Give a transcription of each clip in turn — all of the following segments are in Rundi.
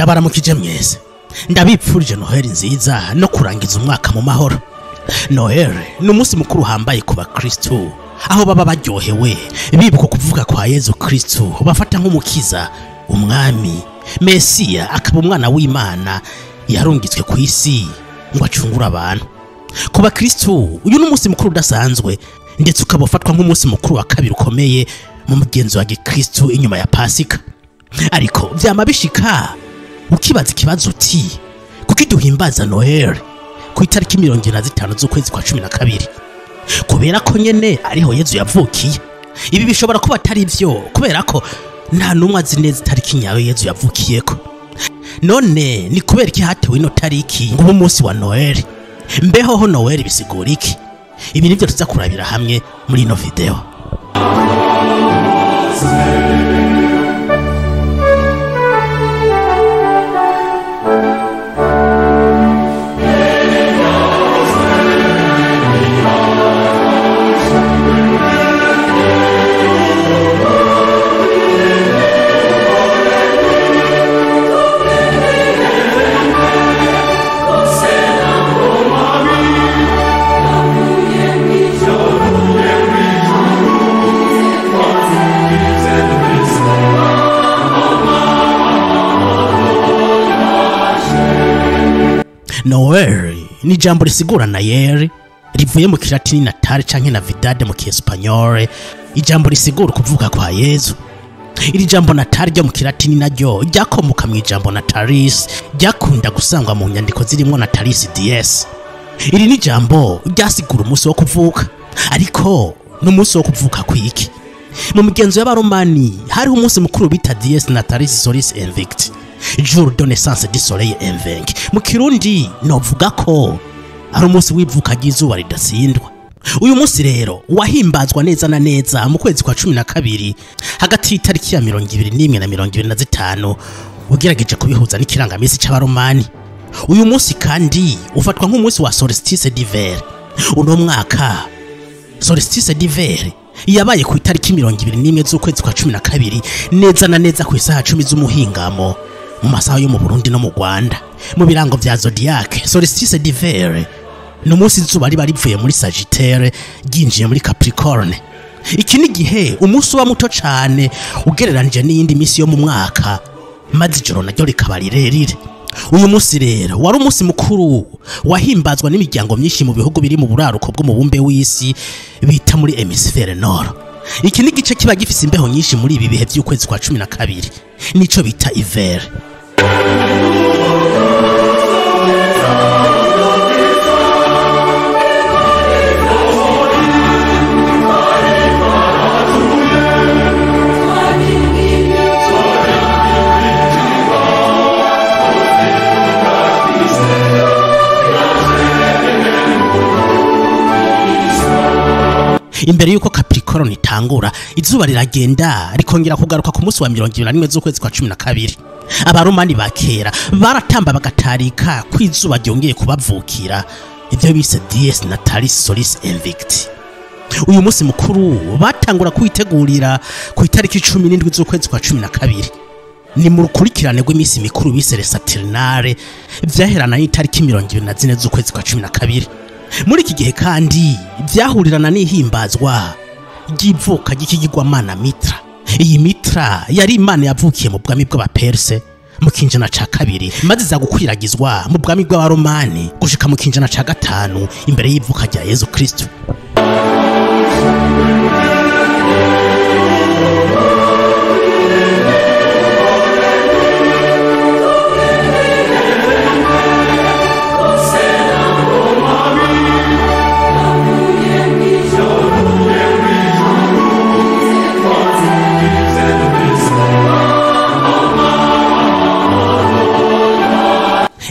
Ndabaramukije mwese, ndabipfurije Noheli nziza no kurangiza umwaka mu mahoro. Noheli ni umunsi mukuru uhambaye ku bakristu, aho baba baryohewe bibuka kuvuga kwa Yezu Kristu bafata nk'umukiza, umwami, Mesiya, akaba umwana w'Imana yarungitswe ku isi ngo acungure abantu. Ku bakristu uyu ni umunsi mukuru udasanzwe, ndetse ukaba ufatwa nk'umunsi mukuru wa kabiri ukomeye mu mugenzo wa gikristu inyuma ya Pasika. Ariko vyama bishika ukibaza ikibazo uti kuki duhimbaza Noheli ku itariki 75 z'ukwezi kwa 12? Kubera ko nyene ariho Yezu yavukiye. Ibi bishobora kuba atari vyo, kubera ko nta numwe azi neza itariki nyayo Yezu yavukiyeko. None ni kubera iki hatewe ino tariki ngo umunsi wa Noheli? Mbeho ho Noheli bisigura iki? Ibi nivyo tuza kurabira hamwe muri ino video. Noel ni jambo risigura Nayeri, rivuye mu Kilatini natale canke Navidad mu Kiespanyole, ijambo risigura kuvuka kwa Yezu. Iri jambo natale ryo mu Kilatini naryo ryakomoka mu ijambo natalis, ryakunda gusangwa mu nyandiko zirimo natalis dies. Iri ni jambo ryasigura umunsi wo kuvuka, ariko n'umunsi wo kuvuka kwiki? Mu migenzo y'Abaromani hariho umunsi mukuru bita dies natalis solis invicti, jour de naissance du soleil invaincu. Mu Kirundi novuga ko ari umunsi w'ivuka ry'izuba ridatsindwa. Uyu munsi rero wahimbazwa neza na neza mu kwezi kwa 12 hagati y'itariki ya 21 na 25, ugerageje kubihuza n'ikirangamisi c'Abaromani. Uyu munsi kandi ufatwa nk'umunsi wa solstice d'hiver. Uno mwaka solstice d'hiver yabaye ku itariki 21 z'ukwezi kwa 12 neza na neza ku isaha 10 z'umuhingamo mu masaha yo mu Burundi no mu Rwanda. Mu birango vya zodiac, solstice d'hiver ni umunsi izuba riba rivuye muri Sagittaire ryinjiye muri Capricorne. Iki ni gihe umunsi uba muto cane ugereranije n'iyindi misi yo mu mwaka, maze ijoro naryo rikaba rirerire. Uyu munsi rero wari umunsi mukuru wahimbazwa n'imiryango myinshi mu bihugu biri mu buraruko bw'umubumbe w'isi bita muri hemisphère nord. Iki ni gice kiba gifise imbeho nyinshi muri ibi bihe by'ukwezi kwa 12, nico bita hiver. Imbere yuko Capricorn itangura, izuba riragenda rikongera kugaruka ku munsi wa 21 z'ukwezi kwa 12. Abaromani ba kera baratamba bagatarika ko izuba ryongeye kubavukira, ivyo bise dies natalis solis invicti. Uyu munsi mukuru batangura kuwitegurira ku itariki 17 z'ukwezi kwa 12. Ni mu rukurikirane rw'imisi mikuru bise les Saturnales, vyaherana n'itariki 24 z'ukwezi kwa 12. Muri iki gihe kandi vyahurirana n'ihimbazwa ry'ivuka ry'ikigirwamana Mitra. Iyi Mitra yari imana yavukiye mu bwami bw'Abaperse mu kinjana ca kabiri, maze iza gukwiragizwa mu bwami bw'Abaromani gushika mu kinjana ca gatanu imbere y'ivuka rya Yezu Kristu.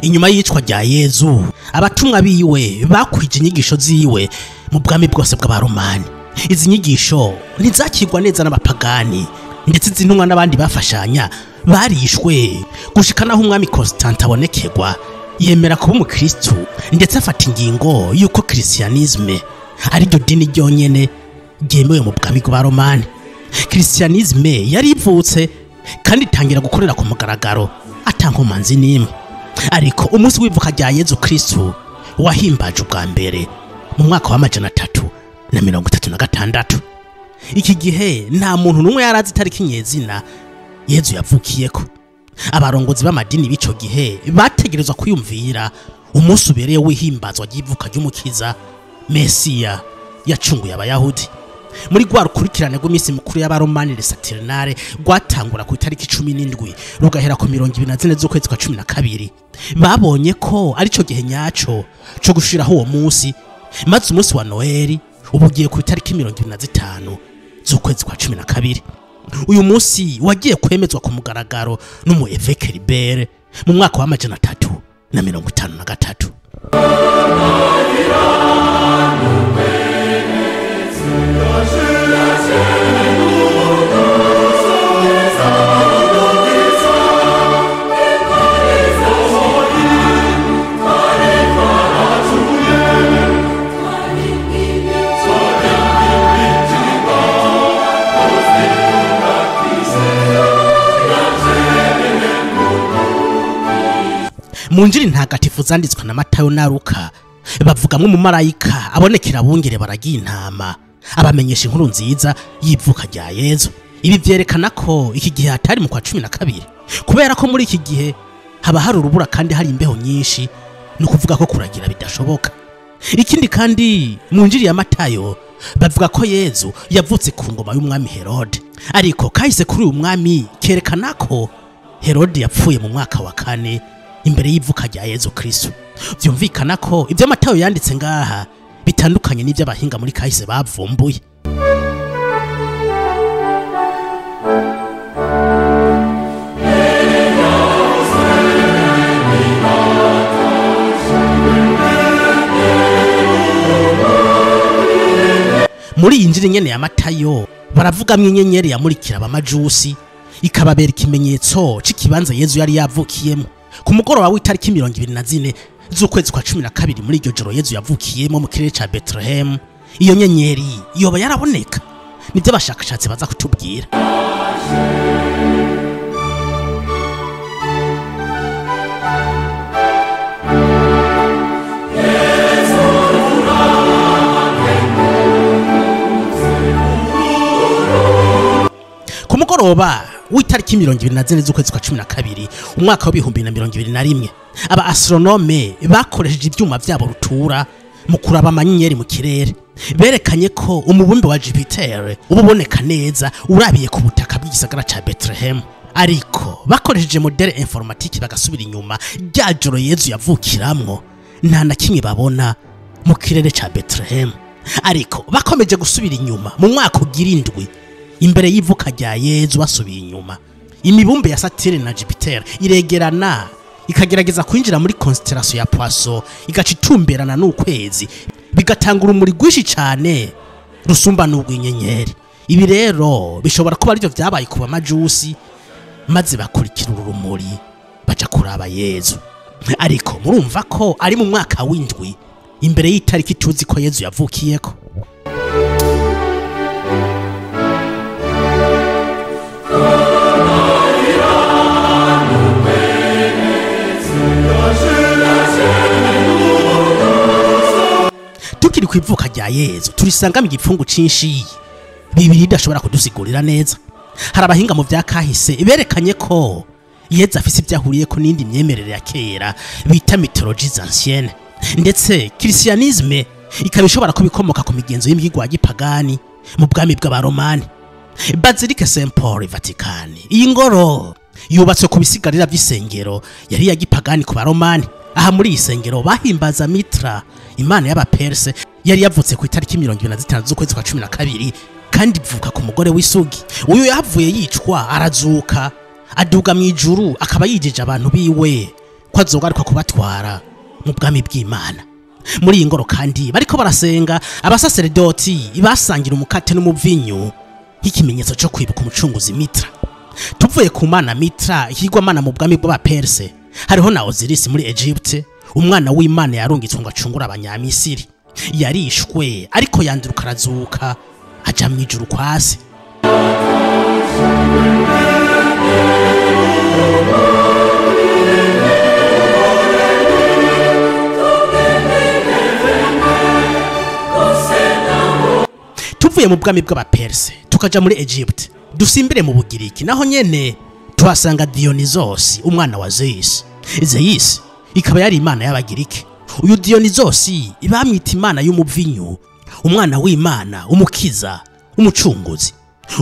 Inyuma y'icwa rya Yezu, abatumwa biwe bakwije inyigisho ziwe mu bwami bwose bw'Abaromani. Izi nyigisho ntizakirwa neza n'abapagani, ndetse izi ntumwa n'abandi bafashanya barishwe gushika naho umwami Constantine abonekerwa yemera kuba umukristu, ndetse afata ingingo yuko christianisme ari ryo dini ryonyene ryemewe mu bwami bw'Abaromani. Christianisme yari ivutse kandi itangira gukorera ku mugaragaro Atankomanzi nimwe. Ariko umunsi w'ivuka rya Yezu Kristo wahimbaje ubwa mbere mu mwaka wa 336. Iki gihe nta muntu n'umwe yarazi itariki nyezina Yezu yavukiyeko. Abarongozi b'amadini b'ico gihe bategerezwa kwiyumvira umunsi ubereye w'ihimbazwa ry'ivuka ry'umukiza Mesiya yacunguye abayahudi. Muri rwa rukurikirane rw'iminsi mikuru y'abaromani Saturnale rwatangura ku itariki 17 rugahera ku 24 z'ukwezi kwa 12, babonye ko arico gihe nyaco co gushiraho uwo munsi, maze umunsi wa Noeli ubugiye ku itariki 25 z'ukwezi kwa 12. Uyu munsi wagiye kwemezwa ku mugaragaro n'umu Evêque Libere mu mwaka wa 353. Mu njiri ntagatifu zanditswe na Matayo na Luka bavugamwe mu marayika abonekera abungere baragiye intama abamenyesha inkuru nziza y'ivuka rya Yezu. Ibi vyerekana ko iki gihe hatari mu kwa 12, kubera ko muri iki gihe haba hari urubura kandi hari imbeho nyinshi, no kuvuga ko kuragira bidashoboka. Ikindi kandi mu njiri ya Matayo bavuga ko Yezu yavutse ku ngoma y'umwami Herode, ariko kahise kuri uyu mwami kerekana ko Herode yapfuye mu mwaka wa 4 imbere y'ivuka rya Yezu Kristo. Vyumvikana ko ibyo Matayo yanditse ngaha bitandukanye n'ibyo abahinga muri kahise bavumbuye. Muri iyi njiri nyene ya Matayo baravugamwe inyenyeri yamurikira abamajusi ikababera ikimenyetso c'ikibanza Yezu yari yavukiyemo. Ku mugoroba w'itariki 24 z'ukwezi kwa 12 muri iryo joro Yezu yavukiyemo mu kirere ca Bethlehem, iyo nyenyeri yoba yaraboneka. Nibyo abashakashatsi baza kutubwira. Ku mugoroba w'itariki 24 z'ukwezi kwa 12 umwaka wa 2021, aba astronome bakoresheje ibyuma byabo rutura mu kuraba amanyenyeri mu kirere, berekanye ko umubumbe wa Jupiter uboneka neza urabiye ku butaka bw'igisagara ca Bethlehem. Ariko bakoresheje modèle informatique bagasubira inyuma rya joro Yezu yavukiramwo, nta na kimwe babona mu kirere ca Bethlehem. Ariko bakomeje gusubira inyuma mu mwaka ugira indwi imbere y'ivuka rya Yezu, basubiye inyuma imibumbe ya Saturne na Jupiter iregerana ikagerageza kwinjira muri constellation ya Poisson, igaca itumberana n'ukwezi, bigatanga urumuri rwinshi cyane rusumba n'urw'inyenyeri. Ibi rero bishobora kuba arivyo vyabaye ku bamajusi, maze bakurikira urumuri baja kuraba Yezu. Ariko murumva ko ari mu mwaka w'indwi imbere y'itariki tuzi ko Yezu yavukiyeko. Tukiri kwivuka rya Yezu turisanga mu gipfungu cinshi bibiri idashobora kudusigurira neza. Hari abahinga mu vya kahise berekanye ko Yezu afise ivyahuriye ko n'indi myemerere ya kera bita mythologies anciennes, ndetse christianisme ikaba ishobora kubikomoka ku migenzo y'imigwa ya gipagani mu bwami bw'abaromani. Basilique Saint Paul Vatican, iyi ngoro yubatswe ku bisigarira vy'isengero yari ya gipagani ku baromani. Aha muri iyi sengero bahimbaza Mitra, imana y'abaperse yari yavutse ku itariki 25 z'ukwezi kwa 12 kandi ivuka ku mugore w'isugi. Uyu yahavuye yicwa arazuka aduga mu ijuru, akaba yijeje abantu biwe ko azogaruka kubatwara mu bwami bw'Imana. Muri iyi ngoro kandi bariko barasenga abasaseredoti basangira umukate n'umuvinyu nk'ikimenyetso cyo kwibuka umucunguzi Mitra. Tuvuye ku mana Mitra ikigwamana mu bwami bw'abaperse, hariho na Osiris muri Egypte, umwana w'Imana yarungitswe ngo acungure abanyamisiri. Yarishwe ariko yanduruka arazuka aja mu ijuru kwa se. Tuvuye mu bwami bw'abaperse tukaja muri Egypt, dusimbire mu Bugiriki, naho nyene tuhasanga Dionysos, umwana wa Zeus. Zeus ikaba yari imana y'abagiriki. Uyu Dionysos bamwita imana y'umuvinyu, umwana w'Imana, umukiza, umucunguzi.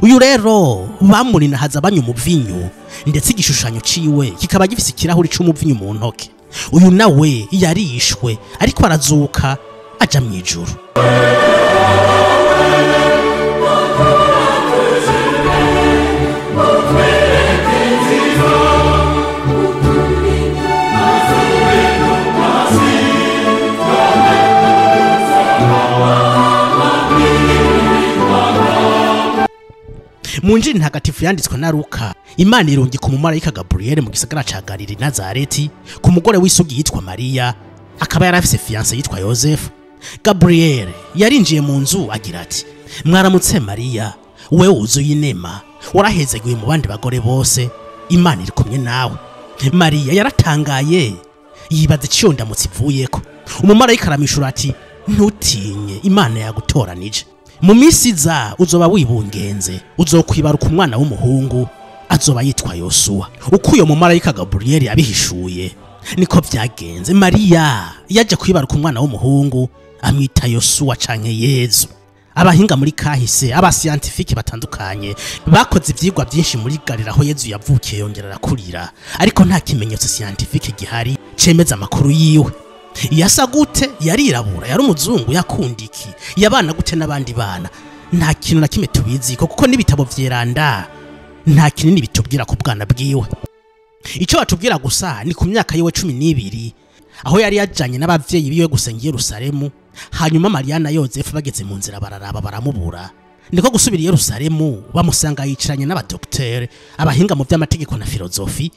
Uyu rero bamuninahaza banywa umuvinyu, ndetse igishushanyo ciwe kikaba gifise ikirahuri c'umuvinyu mu ntoke. Uyu nawe yarishwe ariko arazuka aja mu ijuru. Mu njiri ntagatifu yanditswe na Luka, Imana irungika umumarayika Gabriel mu gisagara ca Galili Nazareti ku mugore w'isugi yitwa Mariya, akaba yari afise fiancé yitwa Yosefu. Gabriel yarinjiye mu nzu agira ati: "Mwaramutse Mariya, wewe wuzuye inema, warahezeguye mu bandi bagore bose, Imana iri kumwe nawe." Mariya yaratangaye yibaza iciyo ndamutse ivuyeko. Umumarayika aramishura ati: "Ntutinye, Imana yagutoranije. Mu minsi iza uzoba wibungenze, uzokwibaruka umwana w'umuhungu, azoba yitwa Yosuwa." Uko uyo mumarayika Gabriel yabihishuye niko vyagenze. Mariya yaje kwibaruka umwana w'umuhungu, amwita Yosuwa canke Yezu. Abahinga muri kahise, abasiyantifiki batandukanye bakoze ivyigwa byinshi muri Galila aho Yezu yavukiye yongera arakurira, ariko nta kimenyetso scientifique gihari cemeza amakuru yiwe. Yasa gute? Yarirabura, yari umuzungu, yakunda iki, yabana gute n'abandi bana? Nta kintu na kimwe tubiziko, kuko n'ibitabo vyeranda nta kinini bitubwira ku bwana bwiwe. Ico batubwira gusa ni ku myaka yiwe 12, aho yari yajanye n'abavyeyi biwe gusenga i Yerusalemu. Hanyuma Mariya na Yosefu bageze mu nzira bararaba baramubura, niko gusubira i Yerusalemu bamusanga yicaranye n'abadokiteri, abahinga mu vy'amategeko na filozofi,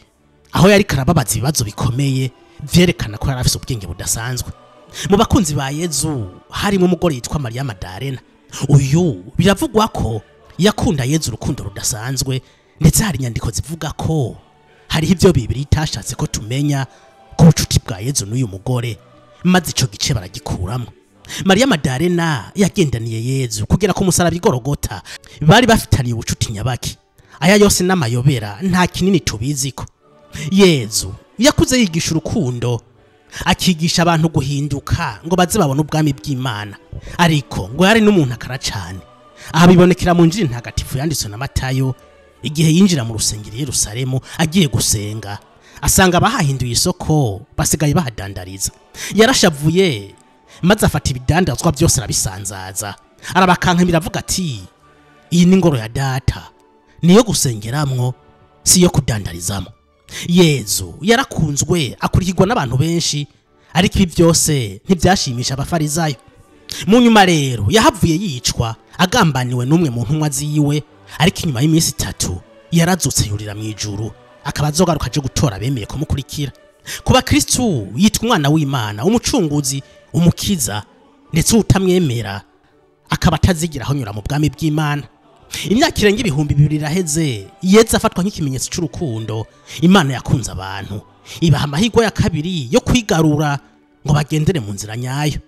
aho yari karababaza ibibazo bikomeye vyerekana ko yari afise ubwenge budasanzwe. Mu bakunzi ba Yezu harimo umugore yitwa Mariya Madarena. Uyu biravugwa ko yakunda Yezu urukundo rudasanzwe, ndetse hari inyandiko zivuga ko hariho ivyo Bibiliya itashatse ko tumenya ku bucuti bwa Yezu n'uyu mugore, maze ico gice baragikuramo. Mariya Madarena yagendaniye Yezu kugera ku musaraba i Golgotha, bari bafitaniye ubucuti nyabaki. Aya yose n'amayobera, nta kinini tubiziko. Yezu yakuze yigisha urukundo, akigisha abantu guhinduka ngo baze babone ubwami bw'Imana, ariko ngo yari n'umuntu akara cane. Aha bibonekera mu njiri ntagatifu yanditswe na Matayo, igihe yinjira mu rusengero i Yerusalemu agiye gusenga, asanga bahahinduye isoko, basigaye bahadandariza. Yarashavuye maze afata ibidandazwa byose arabisanzaza, arabakankamira avuga ati: "Iyi ni ingoro ya data, niyo gusengeramwo, si iyo kudandarizamo." Yezu yarakunzwe akurikirwa n'abantu benshi, ariko ibi byose ntibyashimisha abafarizayo. Mu nyuma rero yahavuye yicwa agambaniwe n'umwe mu ntumwa ziwe, ariko inyuma y'iminsi 3 yarazutse yurira mu ijuru, akaba azogaruka aje gutora abemeye kumukurikira. Kuba Kristu yitwa umwana w'Imana, umucunguzi, umukiza, ndetse utamwemera akaba atazigira aho nyura mu bwami bw'Imana. Imyaka irenga 2000 iraheze Yezu afatwa nk'ikimenyetso c'urukundo Imana yakunze abantu, ibaha amahirwe ya kabiri yo kwigarura ngo bagendere mu nzira nyayo.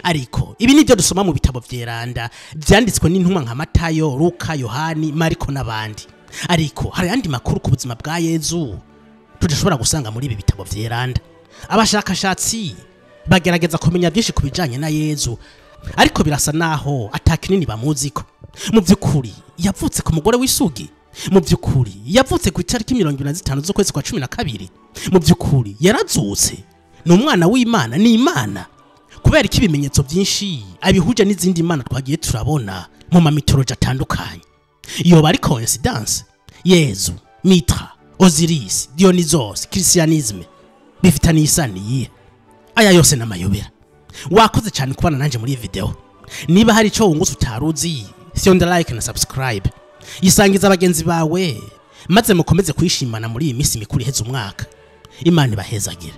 Ariko ibi nivyo dusoma mu bitabo vyeranda vyanditswe n'intumwa nka Matayo, Luka, Yohani, Mariko n'abandi. Ariko hari andi makuru ku buzima bwa Yezu tudashobora gusanga muri ibi bitabo vyeranda. Abashakashatsi bagerageza kumenya byinshi ku bijanye na Yezu, ariko birasa naho atakinini bamuziko. Mu by'ukuri yavutse ku mugore w'isugi, mu by'ukuri yavutse ku itariki 25 z'ukwezi kwa 12, mu by'ukuri yarazutse, ni umwana w'Imana, ni Imana. Kubera iki ibimenyetso byinshi abihuje n'izindi mana twagiye turabona mu mamitoloji atandukanye? Iyo bari coincidence? Yezu, Mitra, Osiris, Dionysos, Christianisme bifitaniye isano iyihe? Aya yose n'amayobera. Wakoze cyane kubana nanje muri iyi video. Niba hari ico wungutse utaruzi, fyonda like na subscribe, yisangiza abagenzi bawe, maze mukomeze kwishimana muri iyi minsi mikuru iheze umwaka. Imana ibahezagire.